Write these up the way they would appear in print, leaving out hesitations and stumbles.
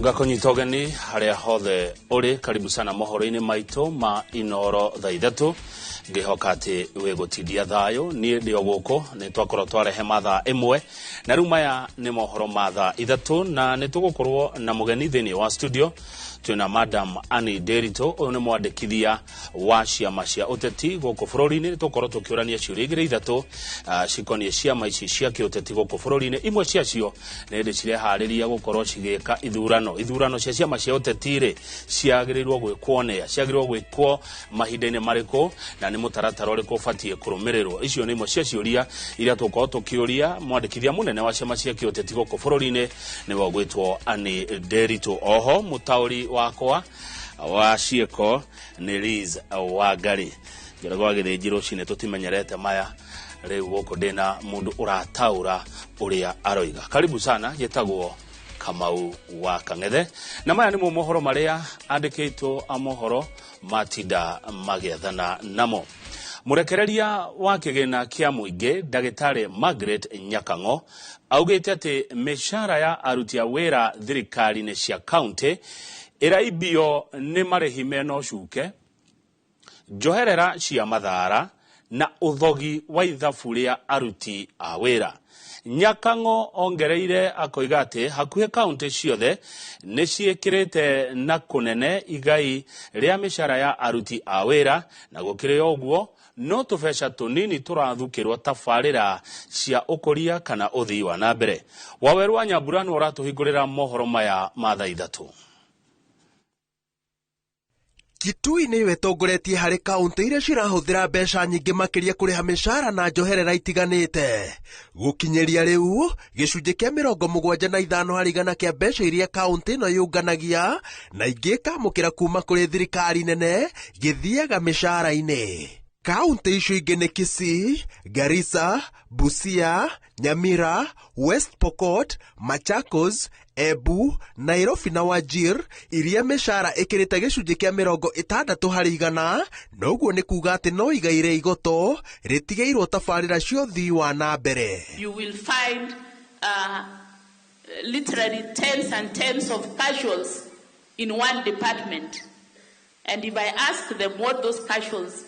Ngakũnyita ũgeni harĩa hothe ũrĩ, karibu sana mohoro-inĩ maitũ ma Inoro thaa 3. Ngĩhoka atĩ wĩ gũtindia thayũ. Niĩ ndĩ o gũkũ, nĩ twakorwo twarehe ma thaa 1, na rĩu maya nĩ mohoro ma thaa 3, na nĩ tũgũkorwo na mũgeni thĩinĩ wa studio. Twĩna Madam Annie Nderitu, ũyũ nĩ mwandĩkithia wa ciama cia ũteti gũkũ bũrũri-inĩ. Nĩ tũgũkorwo tũkĩũrania ciũria igĩrĩ ithatũ cikoniĩ ciama ici cia kĩũteti gũkũ bũrũri-inĩ. Imwe ciacio nĩ hĩndĩ cireharĩria gũkorwo cigĩka ithurano. Ithurano cia ciama cia ũteti rĩ, ciagĩrĩirwo gwĩkwo nĩa? Ciagĩrĩirwo gwĩkwo mahinda-inĩ marĩkũ? Na nĩ mũtaratara ũrĩkũ ũbatiĩ kũrũmĩrĩrwo? Icio nĩ imwe cia ciũria iria tũgũkorwo tũkĩũria mwandĩkithia mũnene wa ciama cia kĩũteti gũkũ bũrũri-inĩ, nĩwe ũgwĩtwo Annie Nderitu. Oho mũtaũri wakwa wa ciĩko nĩ Liz Wangari. Njoroge wa Gĩthĩnji, rũcinĩ tũtimenyerete maya. Rĩu gũkũ ndĩna mũndũ ũrataũra ũrĩa aroiga. Karibu sana, njĩtagwo Kamau wa Kang'ethe, na maya nĩmo mohoro marĩa andĩkĩtwo a mohoro matinda magĩathana namo. Mũrekereria wa kĩgĩna kĩa mũingĩ ndagĩtarĩ Margaret Nyakang'o augĩte atĩ mĩcara ya aruti a wĩra thirikari-inĩ cia kaunti ĩraimbio nĩ marĩhi mena ũcuke, njoherera cia mathara na ũthogi wa ithabu rĩa aruti a wĩra. Nyakang'o ongereire akoiga atĩ hakuhĩ kaunti ciothe nĩ ciĩkĩrĩte na kũnene igai rĩa mĩcara ya aruti a wĩra, na gũkĩrĩ ũguo no tũbeca tũnini tũrathukĩrwo tabarĩra cia ũkũria kana ũthii wa na mbere. Waweru wa Nyambura nĩwe ũratũhingũrĩra mohoro maya ma thaa 3. Kitui nĩyo ĩtongoretie harĩ kaunti iria cirahũthĩra mbeca nyingĩ makĩria kũrĩha mĩcara na njoherera itiganĩte. Gũkinyĩria rĩu, gĩcunjĩ kĩa 75 harĩ igana kĩa mbeca iria kaunti ĩno yũnganagia na ingĩ ĩkamũkĩra kuma kũrĩ thirikari nene gĩthiaga mĩcara-inĩ. Kaunti icio ingĩ nĩ Kisii, Garissa, Busia, Nyamira, West Pokot, Machakos, Embu, Nairobi na Wajir, iria mĩcara ĩkĩrĩte gĩcunjĩ kĩa 60 harĩ igana, noguo nĩ kuga atĩ no igai rĩa igoto rĩtigĩirwo tabarĩra cia ũthii wa na mbere. You will find literally tens and tens of casuals in one department. And if I ask them what those casuals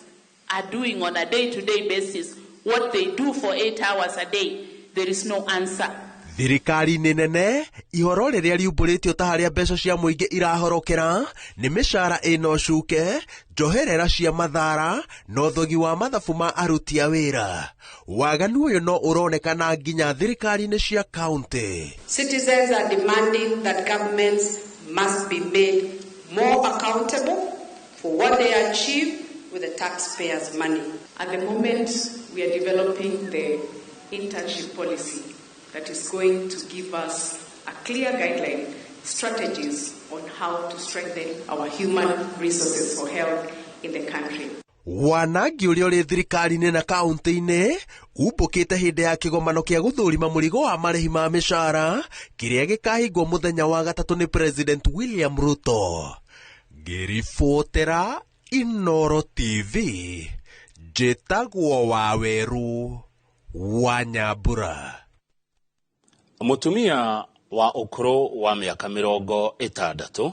are doing on a day-to-day basis, what they do for 8 hours a day, there is no answer. Thirikari-inĩ nene, ihoro rĩrĩa riumbũrĩtio ta harĩa mbeca cia mũingĩ irahorokera nĩ mĩcara ĩna ũcuke, njoherera cia mathara na ũthogi wa mathabu ma aruti a wĩra. Waganu ũyũ no ũronekana nginya thirikari-inĩ cia kaunti. Citizens are demanding that governments must be made more accountable for what they achieve with the taxpayers' money. At the moment, we are developing the internship policy that is going to give us a clear guideline, strategies on how to strengthen our human resources for health in the country. Wanangi ũrĩa ũrĩ thirikari-inĩ na kaunti-inĩ umbũkĩte hĩndĩ ya kĩgomano kĩa gũthũrima mũrigo wa marĩhi ma mĩcara kĩrĩa gĩkahingwo mũthenya wa gatatũ nĩ President William Ruto. Ngĩribotera Inoro TV, njĩtagwo Waweru wa Nyambura. Mũtumia wa ũkũrũ wa mĩaka 60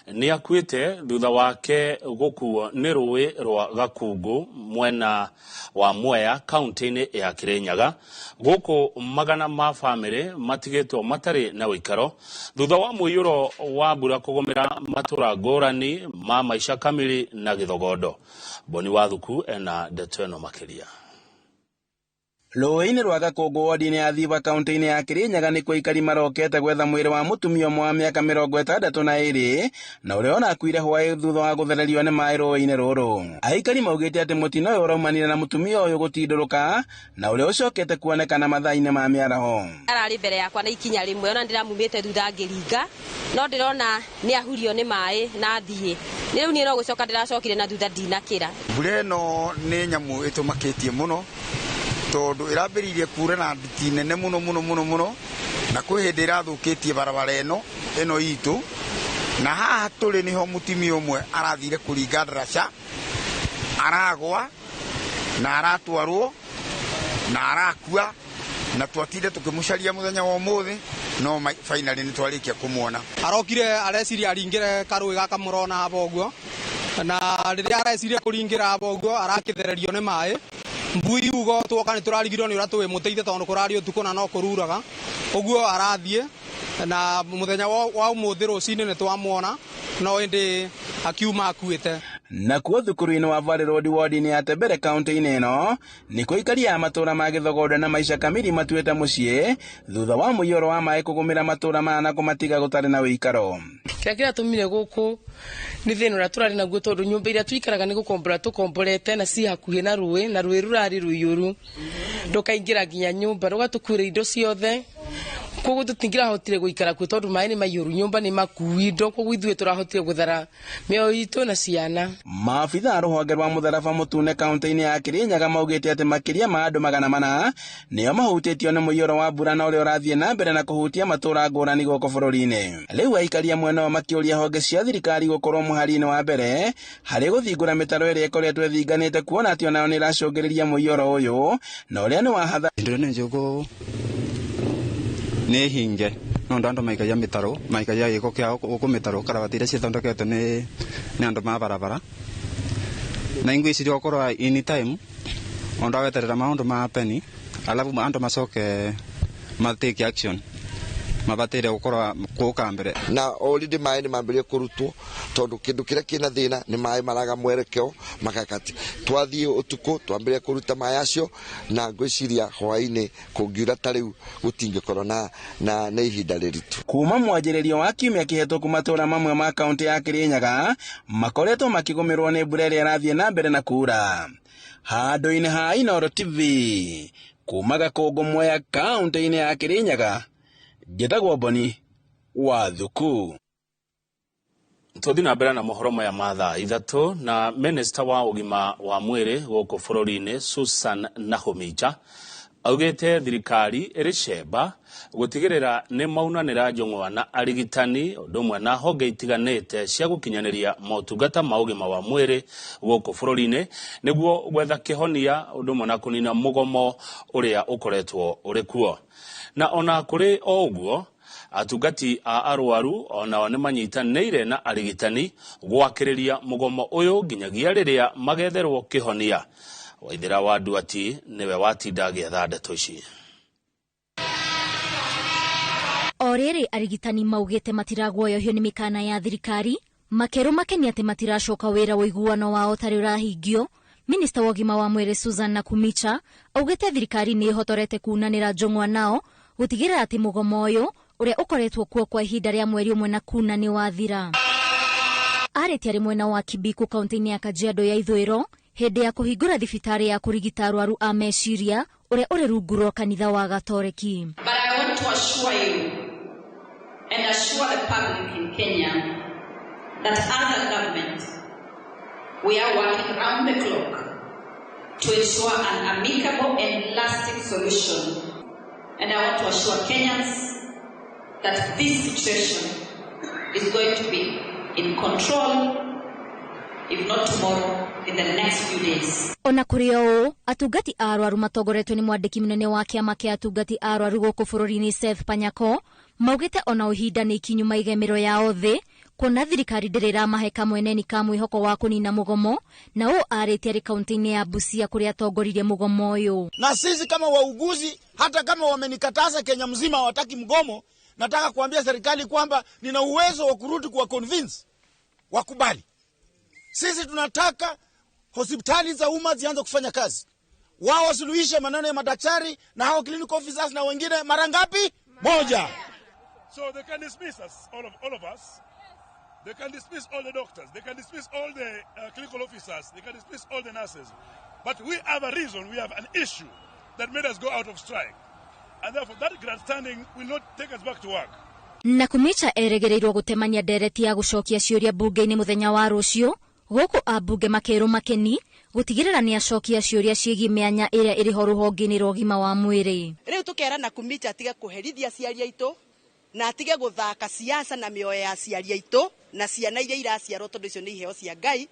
nĩ akuĩte thutha wake gũkuo nĩ rũĩ rwa Gakungu mwena wa Mwea kaunti-inĩ ya Kirinyaga. Gũkũ magana ma bamĩrĩ matigĩtwo matarĩ na ũikaro thutha wa mũiyũro wa mbura kũgũmĩra matũra ngũrani ma Maisha Kamili na Gĩthogondo. Boni Wathuku ena ndeto ĩno makĩria. Rũĩ-inĩ rwa Gakungu wodi-inĩ ya Thiba kaunti-inĩ ya Kirinyaga nĩkuo aikari marokete gwetha mwĩrĩ wa mũtumia ũmwe wa mĩaka 62 na ũrĩa onakuire hwaĩ thutha wa gũthererio nĩ maĩ rũĩ-inĩ rũrũ. Aikari maugĩte atĩ mũtino ũyũ ũraumanire na mũtumia ũyũ gũtindũrũka na ũrĩa ũcokete kuonekana mathaa-inĩ ma mĩaraho. Ararĩ mbere yakwa na ikinya rĩmwe, ona ndĩramumĩte thutha ngĩringa, no ndĩrona nĩ ahurio nĩ maĩ na athiĩ. Rĩu niĩ no gũcoka ndĩracokire na thutha ndinakĩra. Mbura ĩno nĩ nyamũ ĩtũmakĩtie mũno tondũ ĩrambĩrĩirie kura na nditi nene mũno mũno mũno mũno, na kwĩ hĩndĩ ĩrathũkĩtie barabara ĩno itũ, na haha tũrĩ nĩho mũtumia ũmwe arathire kũringa ndaraca, aragwa na aratwarwo na arakua. Na twatinde tũkĩmũcaria mũthenya wa ũmũthĩ, no finally nĩ twarĩkia kũmuona. Arokire areciria aringĩre karũĩ gaka mũrona haba ũguo, na rĩrĩa areciria kũringĩra haba ũguo arakĩthererio nĩ maĩ. Mbui ugo twoka nĩ tũrarigirwo nĩ ũrĩa tũwĩmũteithie tondũ kũrarĩ ũtukũ na no kũruraga ũguo arathiĩ. Na mũthenya wa ũmũthĩ rũcinĩ nĩ twamwona, no ĩndĩ akiuma akuĩte. Nakuo thukuru-inĩ wa Valley Road ward-inĩ ya Tembere kaunti-inĩ ĩno nĩkuo aikari a matũũra ma Gĩthogonda na Maisha Kamili matuĩte mũciĩ thutha wa mũiyũro wa maĩ kũgũmĩra matũũra maya na kũmatiga gũtarĩ na ũikaro. Kĩrĩa kĩratũmire gũkũ nĩ thĩna ũrĩa tũrarĩ naguo, tondũ nyũmba iria tũikaraga nĩ gũkombora tũkomborete na ci hakuhĩ na rũĩ, na rũĩ rũrarĩ rũiyũru rũkaingĩra nginya nyũmba rũgatũkuĩra indo ciothe. Koguo tũtingĩrahotire gũikara kuo tondũ maĩ nĩ maiyũru, nyũmba nĩ makui indo, koguo ithuĩ tũrahotire gũthara mĩoyo itũ na ciana. Maabitha a rũhonge rwa mũtharaba mũtune kaunti-inĩ ya Kirinyaga maugĩte atĩ makĩria ma andũ 400 nĩo mahutĩtio nĩ mũiyũro wa mbura na ũrĩa ũrathiĩ na mbere na kũhutia matũũra ngũrani gũkũ bũrũri-inĩ. Rĩu aikari amwe nao makĩũria honge cia thirikari gũkorwo mũhari-inĩ wa mbere harĩ gũthingũra mĩtaro ĩrĩa ĩkoretwo ĩthinganĩte, kuona atĩ onayo nĩ ĩracũngĩrĩria mũiyũro ũyũ na ũrĩa nĩ wa hatha. Indo nĩ njũgũ nĩ hinge nondu andu maikagia mitaro, maikagia giko kiao guku mitaro karabati iria cithondeketwo ni andu ma barabara, na ingwiciria gukorwo anytime ondu aweterera maundu ma happen alafu andu macoke ma take action mabatire gukorwo kuka mbere. Na already maĩ nĩ mambĩrĩria kũrutwo tondũ kĩndũ kĩrĩa kĩna thĩna nĩ maĩ maraga mwerekeo makakati. Twathiĩ ũtukũ twambĩrĩria kũruta maĩ acio, na ngwĩciria hwaĩ-inĩ kũngiura ta rĩu gũtingĩkorwo na ihinda rĩritũ. Kuma mwanjĩrĩrio wa kiumia kĩhetũku matũũra mamwe ma kaunti ya Kirinyaga makoretwo makĩgũmĩrwo nĩ mbura ĩrĩa ĩrathiĩ na mbere na kuura. Handũ-inĩ ha Inooro TV kuma Gakũngũ Mwea kaunti-inĩ ya Kirinyaga, njĩtagwo Boni wa Thuku. Tũthiĩ na mbere na mohoro maya ma thaa 3 na minista wa ũgima wa mwĩrĩ gũkũ bũrũri-inĩ Susan Nakhumicha augĩte thirikari ĩrĩ cemba gũtigĩrĩra nĩ maunanĩra njũng'wa na arigitani ũndũ ũmwe na honge itiganĩte cia gũkinyanĩria motungata ma ũgima wa mwĩrĩ gũkũ bũrũri-inĩ nĩguo gwetha kĩhonia ũndũ ũmwe na kũnina mũgomo ũrĩa ũkoretwo ũrĩ kuo. Na ona kũrĩ o ũguo atungati a arwaru onao nĩ manyitanĩire na arigitani gwakĩrĩria mũgomo ũyũ nginyagia rĩrĩa magetherwo kĩhonia. Waithera wa Nduati nĩwe watinda agĩetha ndeto ici. O rĩrĩ arigitani maugĩte matiraguoyohio nĩ mĩkana ya thirikari, makerwo makenia atĩ matiracoka wĩra ũiguano wao ũtarĩ ũrahingio. Minista wa ũgima wa mwĩrĩ Susan Nakhumicha augĩte thirikari nĩ ĩhotorete kunanĩra njũng'wa nao gũtigĩrĩra atĩ mũgomo ũyũ ũrĩa ũkoretwo kuo kwa ihinda rĩa mweri ũmwe na kuna nĩ wathira. Arĩtie arĩ mwena wa Kibiku kaunti-inĩ ya Kajiado ya Ithũĩro hĩndĩ ya kũhingũra thibitarĩ ya kũrigita arwaru a meciria ũrĩa ũrĩ rungu rwa kanitha wa Gatoreki. But I want to assure you and assure the public in Kenya that as a government we are working round the clock to ensure an amicable and lasting solution. And I want to assure Kenyans that this situation is going to be in control, if not tomorrow, in the next few days. Ona kũrĩ ũũ, atungati a arwaru matongoretio nĩ mwandĩki mũnene wa kĩama kĩa atungati a arwaru gũkũ bũrũri-inĩ Seth Panyako maugĩte ona ihinda nĩ ikinyu maige mĩro yao thĩ kuona thirikari ndĩrĩ ĩramahe kamweneni ka mwĩhoko wa kũnina mũgomo, na ũũ arĩtie arĩ kaunti-inĩ ya Busia kũrĩa atongoririe mũgomo ũyũ. Na sisi kama wauguzi, hata kama wamenikataza Kenya mzima hawataki mgomo, nataka kuambia serikali kwamba nina uwezo wa kurudi kuwa convince wakubali. Sisi tunataka hospitali za umma zianze kufanya kazi. Wao wasuluhishe maneno ya madaktari na hao clinical officers na wengine mara ngapi? Moja. So they can dismiss us, all of us. They can dismiss all the doctors. They can dismiss all the clinical officers. They can dismiss all the nurses. But we have a reason, we have an issue that made us go out of strike. And therefore that grandstanding will not take us back to work. Nakhumicha eregereirwo gũtemania ndereti ya gũcokia ciũria mbunge-inĩ mũthenya wa rũciũ gũkũ ambunge makerwo makeni gũtigĩrĩra nĩ acokia ciũria ciĩgiĩ mĩanya ĩrĩa ĩrĩ ho rũhonge-inĩ rwa ũgima wa mwĩrĩ. Rĩu tũkera Nakhumicha atige kũherithia aciari aitũ na atige gũthaka siasa na mĩoyo ya aciari aitũ na ciana iria iraciarwo tondũ icio nĩ iheo cia Ngai,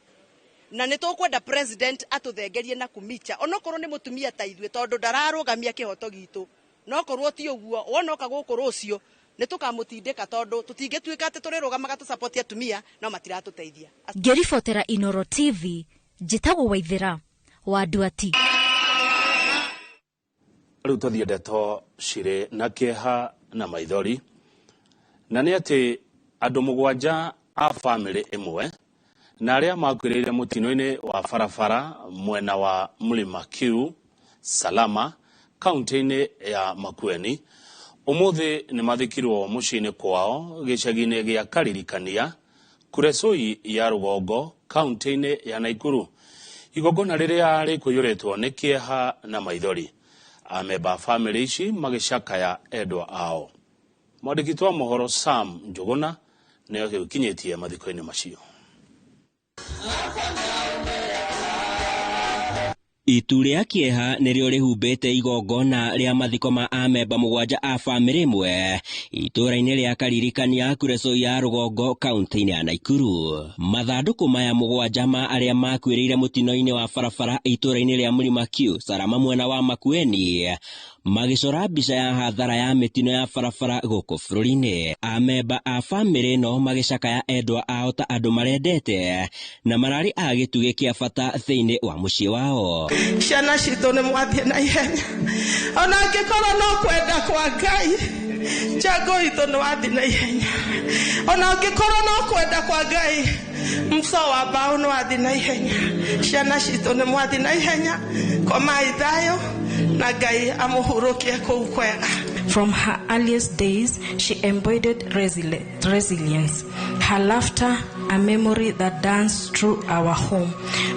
na nĩ tũkwenda president atũthengerie Nakhumicha onokorwo nĩ mũtumia ta ithuĩ tondũ ndararũgamia kĩhoto gitũ No korwo ti ũguo, wona oka gũkũ rũciũ nĩ tũkamũtindĩka, tondũ tũtingĩtuĩka atĩ tũrĩrũgamaga tũsapoti atumia no matiratũteithia. Ngĩribotera Inoro TV, njĩtagwo Waithĩra wa Nduati. Rĩu tũthiĩ ndeto cirĩ na kĩeha na maithori, na nĩ atĩ andũ 7 a bamĩrĩ ĩmwe na arĩa makuĩrĩire mũtino-inĩ wa barabara mwena wa Mlima Kiu Salama kaunti-inĩ ya Makueni ũmũthĩ nĩ mathikirwo mũciĩ-inĩ kwao gĩcagi-inĩ gĩa Karirikania, Kuresoi ya Rũgongo, kaunti-inĩ ya Naikuru. Igongona rĩrĩa rĩkũiyũrĩtwo nĩ kĩeha na maithori, amemba a bamĩrĩ ici magĩcakaya endwa ao. Mwandĩki wa mohoro Sam Njuguna nĩwe ũkinyĩtie mathiko-inĩ macio. Itu rĩa kĩeha nĩrĩo rĩhumbĩte igongona rĩa mathiko ma amemba 7 a bamĩrĩ ĩmwe itũũra-inĩ rĩa Karirikania, Kuresoi ya Rũgongo, kaunti-inĩ ya Naikuru. Mathandũkũ maya 7 ma arĩa makuĩrĩire mũtino-inĩ wa barabara itũũra-inĩ rĩa Mlima Kiu Salama mwena wa Makueni magĩcora mbica ya hathara ya mĩtino ya barabara gũkũ bũrũri-inĩ. Amemba a bamĩrĩ ĩno magĩcakaya endwa ao ta andũ marendete na mararĩ a gĩtugĩ kĩa bata thĩinĩ wa mũciĩ wao. Ciana citũ nĩ mwathiĩ na ihenya, ona angĩkorwo no kwenda kwa Ngai, njango itũ nĩ wathiĩ na ihenya, ona angĩkorwo no kwenda kwa Ngai, mso wa mbaũ nĩ wathiĩ na ihenya. Ciana citũ nĩ mwathiĩ na ihenya, komai thayũ na Ngai amũhurũkie kũu kwega. From her earliest days, she embodied resilience. Her laughter, a memory that danced through our home,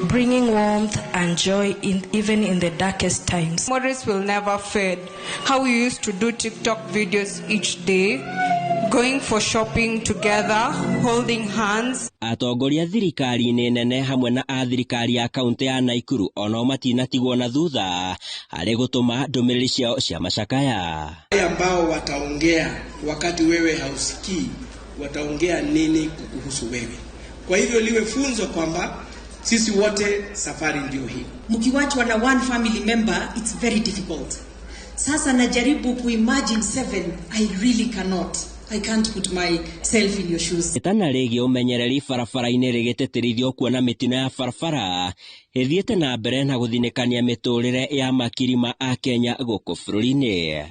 bringing warmth and joy even in the darkest times. Memories will never fade. How we used to do TikTok videos each day, going for shopping together, holding hands. Atongoria thirikari-inĩ nene hamwe na a thirikari ya kaunti ya Naikuru onao matinatigwo na thutha harĩ gũtũma ndũmĩrĩri ciao cia macakaya. Wale ambao wataongea wakati wewe hausikii, wataongea nini kukuhusu wewe? Kwa hivyo liwe funzo kwamba sisi wote safari ndio hii. Mkiwachwa na one family member, it's very difficult. Sasa najaribu kuimagine 7, I really cannot. I can't put myself in your shoes. Itana rĩgiĩ ũmenyereri barabara-inĩ rĩgĩtĩtĩrithio kuona mĩtino ya barabara ĩthiĩte na mbere na gũthinĩkania mĩtũrĩre ya makiri ma Akenya gũkũ bũrũri-inĩ.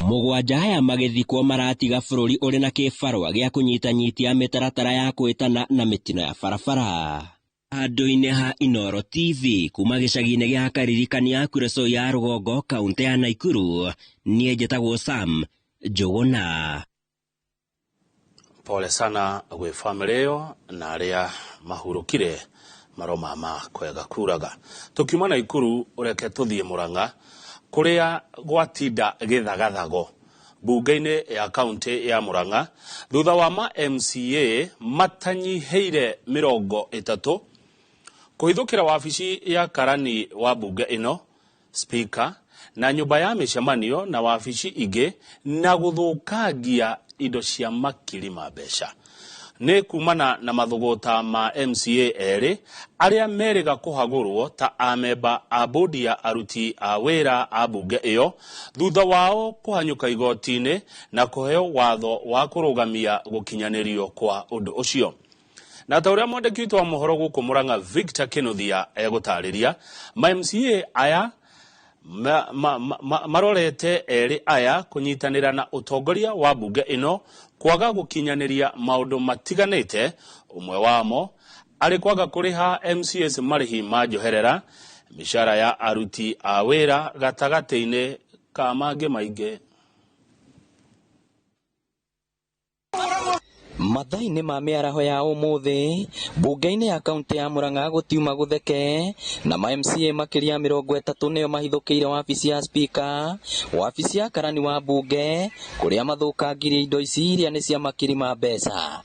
7 aya magĩthikwo maratiga bũrũri ũrĩ na kĩbarũa gĩa kũnyitanyitia mĩtaratara ya kwĩtana na mĩtino ya barabara. Handũ-inĩ ha Inoro TV kuma gĩcagi-inĩ gĩa Karirikania, Kuresoi ya Rũgongo, kaunti ya Naikuru, niĩ njĩtagwo Sam Njuguna. Pole sana gwĩ bamĩrĩ ĩyo na arĩa mahurũkire maromama kwega kuraga. Tũkiuma Naikuru ũreke tũthiĩ Murang'a kũrĩa gwatinda gĩthagathago bunge-inĩ ya kaunti ya Murang'a thutha wa ma MCA matanyihĩire 30 kũhithũkĩra wabici ya karani wa bunge ĩno, speaker, na nyũmba ya mĩcemanio na wabici ingĩ na gũthũkangia indo cia makiri ma mbeca. Nĩ kumana na mathũgũta ma MCA erĩ arĩa merĩga kũhagũrwo ta amemba a bodi ya aruti a wĩra a bunge ĩyo thutha wao kũhanyũka igoti-inĩ na kũheo watho wa kũrũgamia gũkinyanĩrio kwa ũndũ ũcio. Na ta ũrĩa mwandĩki witũ wa mohoro gũkũ Murang'a Victor Kinuthia egũtarĩria, ma MCA aya marorete erĩ aya kũnyitanĩra na ũtongoria wa bunge ĩno kwaga gũkinyanĩria maũndũ matiganĩte, ũmwe wamo arĩ kwaga kũrĩha MCAs marĩhi ma njoherera, mĩcara ya aruti a wĩra gatagatĩ-inĩ ka mangĩ maingĩ. Mathaa-inĩ ma mĩaraho ya ũmũthĩ bunge-inĩ ya kaunti ya Murang'a gũtiuma gũtheke na ma MCA makĩria 30 nĩo mahithũkĩire wabici ya speaker, wabici ya karani wa bunge kũrĩa mathũkangirie indo ici iria nĩ cia makiri ma mbeca.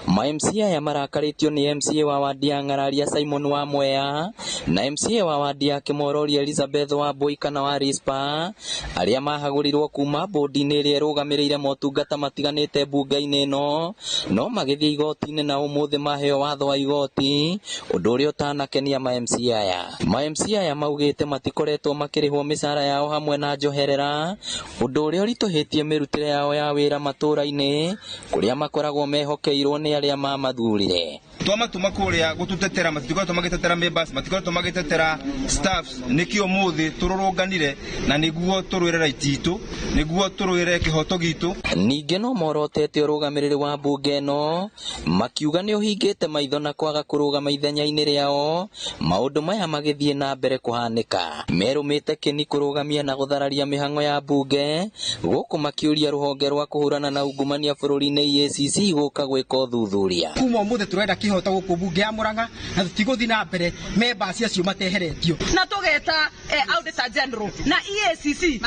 Ma MCA aya marakarĩtio nĩ MCA wa wadi ya Ng'araria Simon wa Mwea na MCA wa wadi ya Kĩmorori Elizabeth wa Mbui kana wa Rispa arĩa mahagũrirwo kuma bodi-inĩ ĩrĩa ĩrũgamĩrĩire motungata matiganĩte mbunge-inĩ ĩno, no magĩthiĩ igoti-inĩ na ũmũthĩ maheo watho wa igoti, ũndũ ũrĩa ũtanakenia ma MCA aya. Ma MCA aya maugĩte matikoretwo makĩrĩhwo mĩcara yao hamwe na njoherera, ũndũ ũrĩa ũritũhĩtie mĩrutĩre yao ya wĩra matũũra-inĩ kũrĩa makoragwo mehokeirwo nĩ arĩa mamathurire. Twamatuma kuria gututetera matikoretwo magitetera members, matikoretwo magitetera staffs, nikio muthi tururunganire na niguo turwire right itu, niguo turwire kihoto gitu. Ningĩ no morotete ũrũgamĩrĩri wa mbunge ĩno makiuga nĩ ũhingĩte maitho na kwaga kũrũgama ithenya-inĩ rĩao, maũndũ maya magĩthiĩ na mbere kũhanĩka. Merũmĩte kĩni kũrũgamia na gũthararia mĩhang'o ya mbunge gũkũ makĩũria rũhonge rwa kũhũrana na ungumania bũrũri-inĩ EACC gũka gwĩka ũthuthuria. Kuma ũmũthĩ tũrenda kĩhoto gũkũ mbunge ya Murang'a na tũtigũthiĩ na mbere members acio mateheretio. Na tũgeta Auditor General na EACC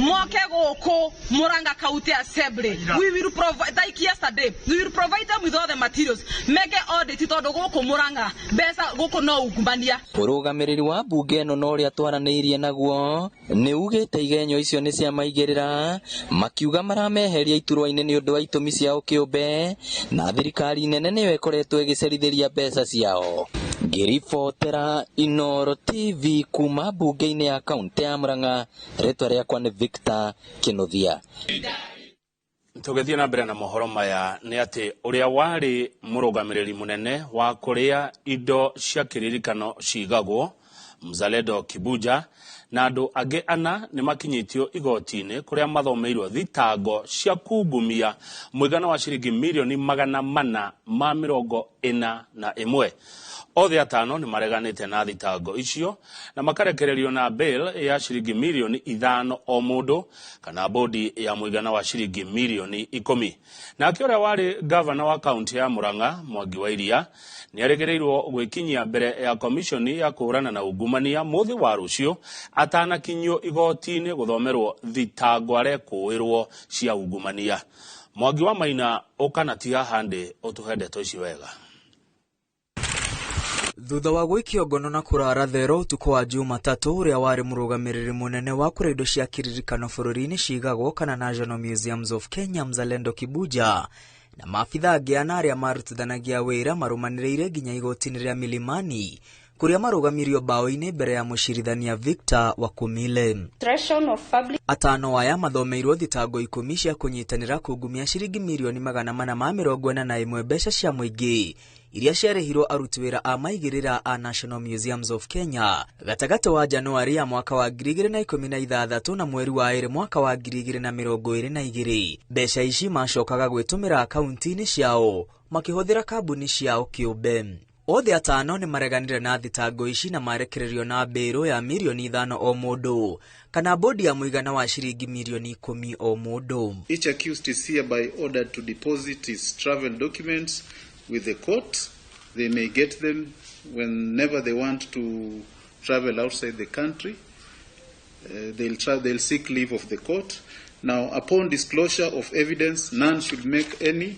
moke gũkũ Murang'a County Assembly. We will provide, like yesterday, we will provide them with all the materials. Meke audit tondũ gũkũ Murang'a mbeca gũkũ no ungumania. Ũrũgamĩrĩri wa mbunge ĩno na ũrĩa twaranĩirie naguo nĩ ugĩte igenyo icio nĩ cia maigĩrĩra, makiuga marameheria iturwa-inĩ nĩ ũndũ wa itũmi ciao kĩũmbe na thirikari nene nĩyo ĩkoretwo ĩgĩcerithĩria mbeca ciao. Ngĩribotera Inooro TV kuma mbunge-inĩ ya kaunti ya Murang'a, rĩtwa rĩakwa nĩ Victor Kĩnuthia. Tũgĩthiĩ na mbere na mohoro maya nĩ atĩ ũrĩa warĩ mũrũgamĩrĩri mũnene wa kũrĩa indo cia kĩririkano cigagwo Mzalendo Kibuja na andũ angĩ ana nĩ makinyĩtio igoti-inĩ kũrĩa mathomeirwo thitango cia kungumia mũigana wa ciringi mirioni 441. Othe atano nĩ mareganĩte na thitango icio na makarekererio na bail ya ciringi mirioni 5 o mũndũ kana bodi ya mũigana wa ciringi mirioni 10. Nake ũrĩa warĩ gavana wa kaunti ya Murang'a Mwangi wa Iria nĩ arĩgĩrĩirwo gwĩkinyia mbere ya komishoni ya kũhũrana na ungumania mũthĩ wa rũciũ atanakinyio igoti-inĩ gũthomerwo thitango arekũĩrwo cia ungumania. Mwangi wa Maina ũkanatia hande ũtũhe ndeto ici wega. Thutha wa gwĩkio ngono na kũrara thero ũtukũ wa Jumatatũ, ũrĩa warĩ mũrũgamĩrĩri mũnene wa kũrĩa indo cia kĩririkano bũrũri-inĩ cigagwo kana National Museums of Kenya Mzalendo Kibuja na maabitha angĩ ana arĩa marutithanagia wĩra marũmanĩrĩire nginya igoti-inĩ rĩa Milimani kũrĩa marũgamirio mbaũ-inĩ mbere ya mũcirithania Victor Wakumile. Atano aya mathomeirwo thitango 10 cia kũnyitanĩra kungumia ciringi mirioni 441 mbeca cia mũingĩ iria ciarĩhirwo aruti wĩra a maigĩrĩra a National Museums of Kenya gatagatĩ wa Januari ya mwaka wa 2016 na mweri wa 2 mwaka wa 2022. Mbeca ici macokaga gwĩtũmĩra akaunti-inĩ ciao makĩhũthĩra kambuni ciao kĩũmbe. Othe atano nĩ mareganire na thitango ici na marekererio na mbĩrũ ya mirioni 5 o mũndũ kana bodi ya mũigana wa ciringi mirioni 10 o mũndũ. Each accused is hereby ordered to deposit his travel documents with the court. They may get them whenever they want to travel outside the country. They'll seek leave of the court. Now, upon disclosure of evidence, none should make any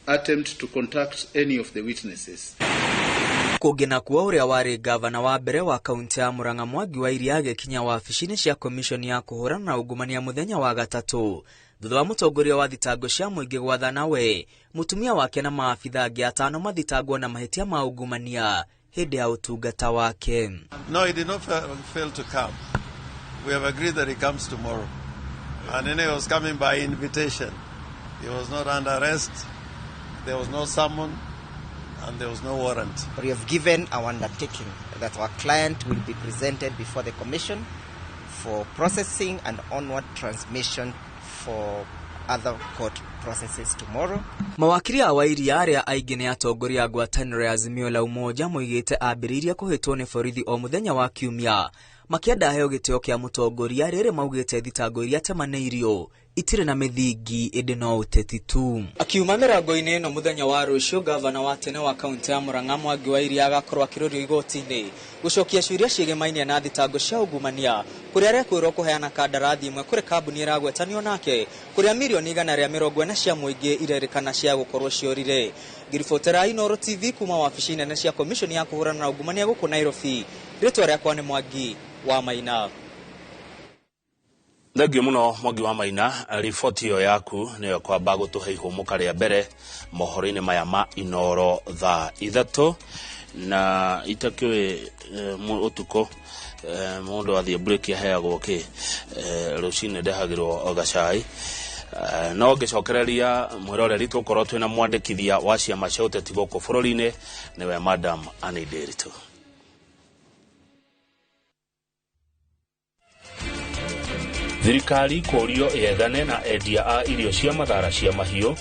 attempt to contact any of the witnesses. Kũngĩ nakuo ũrĩa warĩ gavana wa mbere wa kaunti ya Murang'a Mwangi wa Iria agĩkinya wabici-inĩ cia komishoni ya kũhũrana na ungumania mũthenya wa gatatũ thutha wa mũtongoria wa thitango cia mũingĩ gwathana we mũtumia wake na maabitha angĩ atano mathitangwo na mahĩtia ma ungumania hĩndĩ ya ũtungata wake. No, he did not fail to come. We have agreed that he comes tomorrow. And then he was coming by invitation. He was not under arrest. There was no summon. And there was no warrant. We have given our undertaking that our client will be presented before the commission for processing and onward transmission for other court processes tomorrow. Mawakiri a Wairia arĩa aingĩ nĩ atongoria a ngwatanĩro ya Azimio la Umoja moigĩte ambĩrĩirie kũhĩtwo nĩ borithi o mũthenya wa Kiumia Makĩenda aheo gĩtĩo kĩa mũtongoria rĩrĩ maugĩte thitango iria atemanĩirio itirĩ na mĩthingi ĩndĩ no ũteti tu. Akiuma mĩrango-inĩ ĩno mũthenya wa rũciũ, gavana wa tene wa kaunti ya Murang'a Mwangi wa Iria agakorwo akĩrũrio igoti-inĩ gũcokia ciũria ciĩgĩmainie na thitango cia ungumania kũrĩa arekwĩrwo kũheana kandarathi ĩmwe kũrĩ kambuni ĩragwetanio nake kũrĩa mirioni 140 cia mũingĩ irerĩkana cia gũkorwo ciorire. Ngĩribotera Inooro TV kuma wabici nene cia komishoni ya kũhũrana na ungumania gũkũ Nairobi, rĩtwa rĩakwa nĩ Mwangi wa Maina. Thengio muno Mwangi wa Maina, riboti ĩyo yaku nĩyo kwamba gũtũhe ihũmũka rĩa mbere mohoro-inĩ maya ma Inooro thaa 3 na itakĩũĩ ũtukũ mũndũ athiĩ break aheagwo kĩ rũcinĩ ndehagĩrwo gacai. No ngĩcokereria mwĩroreri tũkorwo twĩna mwandĩkithia wa ciama cia ũteti gũkũ bũrũri-inĩ nĩwe Madam Annie Nderitu. Thirikari kũrio yethane na endia a irio cia mathara cia mahiũ